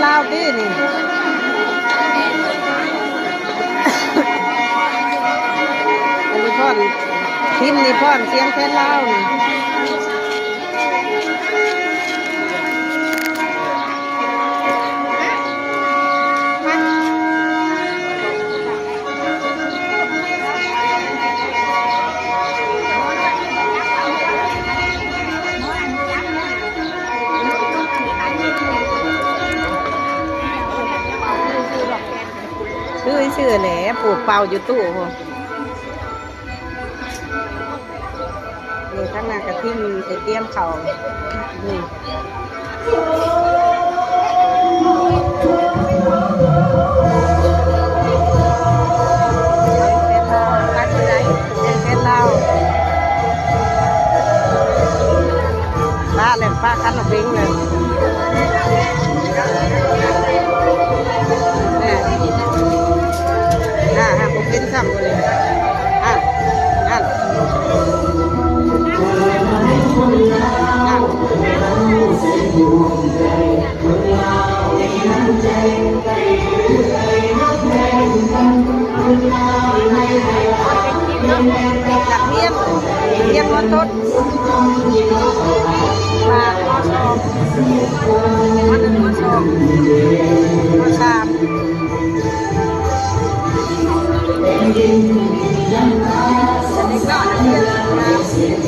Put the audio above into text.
ລາວຕິນີ້ ອັນນີ້ພອນ ທີມນີ້ພອນ ສຽງແຄນລາວນີ້ ຊື່ ຊື່ແຫຼະ ປູກເປົ່າຢູ່ຕູ້ພຸ້ນ. ນີ້ທາງນັ້ນກະທີມໄດ້ຕຽມເຂົ້າ ນີ້ ແກງເຜັດລາວ ປາແຫຼະ ປາຄັນເອົາເບັງເລີຍ ແນ່ ອ່າ ຫາກບໍ່ເປັນຊ້ຳ ອ່າ ອ່າ ອ່າ. ນັກຮຽນ ຮຽນ ມໍຕົ້ນ ມາ ມໍສອງ ມໍໜຶ່ງ ມໍສອງ ມໍສາມ ເດັກນ້ອຍນັກຮຽນ ເ